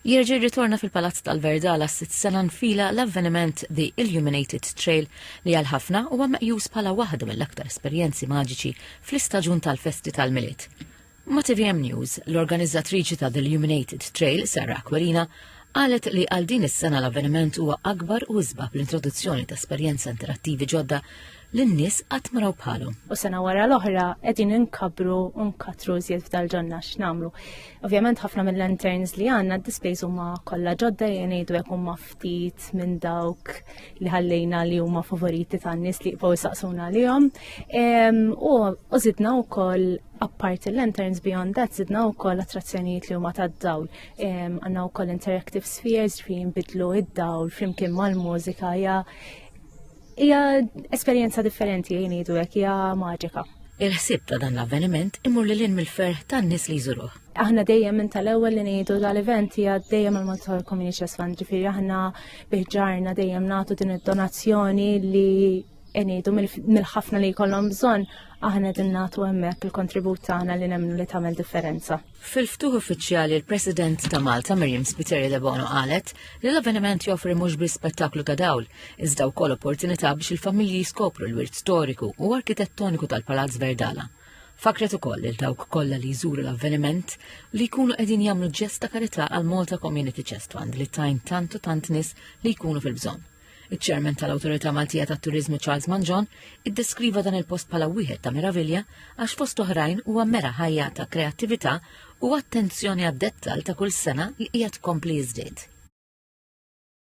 Jerġa' jirritorna fil-Palazz tal-Verdala s-sitt sena nfila l-avveniment The Illuminated Trail li għal ħafna huwa meqjus bħala waħda mill-aktar esperjenzi maġiċi fl-istaġun tal-festi tal-Milied. Ma' TVM News, l-organizzatriċi ta' The Illuminated Trail, Sarah Aquilina, qalet li għal din is-sena l-avveniment huwa akbar u isbaħ bl-introduzzjoni ta' esperjenza interattivi ġodda li n-nies qatt ma raw bħalhom. U sena wara l-oħra qegħdin inkabbru u nkatru iżjed f'dal-ġonna x'nagħmlu. Ovvjament ħafna mill-lanterns li għandna d-displays huma kollha ġodda jien ngħidu hekk huma ftit minn dawk li ħallejna li huma favoriti tan-nies li jibqgħu jsaqsuna għalihom. U żidna wkoll apparti lanterns beyond that zidna wkoll attrazzjonijiet li huma tad-dawl. Għandna wkoll interactive spheres fi jinbidlu id-dawl flimkien mal-mużika hija Hija esperjenza differenti jien ngħidu hekk hija maġika. Il-ħsieb ta' dan l-avveniment imur lil hinn mill-ferħ tan-nies li jżuruh. Aħna dejjem minn tal-ewwel li ngħidu dal-event hija dejjem il-Malta Community Chest Fund, ġifieri aħna biħġarna dejjem nagħtu din id-donazzjoni li ngħidu mill-ħafna li jkollhom bżonn aħna din nagħtu hemmhekk il-kontribut tagħna li nemmnu li tagħmel differenza. Fil-ftuħ uffiċjali l-President ta' Malta Miriam Spiteri Debono qalet li l-avveniment joffri mhux biss spettaklu ta' dawl, iżda wkoll opportunità biex il-familji jiskopru l-wirt storiku u arkitettoniku tal-Palazz Verdala. Fakret ukoll lil dawk kollha li jżuru l-avveniment li jkunu qegħdin jagħmlu ġest ta' karità għal Malta Community Chest Fund li tajn tant u tant nies li jkunu fil-bżonn. Iċ-Chairman tal-Awtorità Maltija tat-Turiżmu Charles Mangion iddeskriva dan il-post bħala wieħed ta' meravilja għax fost oħrajn huwa mera ħajja ta' kreattività u attenzjoni għad-dettall ta' kull sena li qiegħed tkompli jiżdied.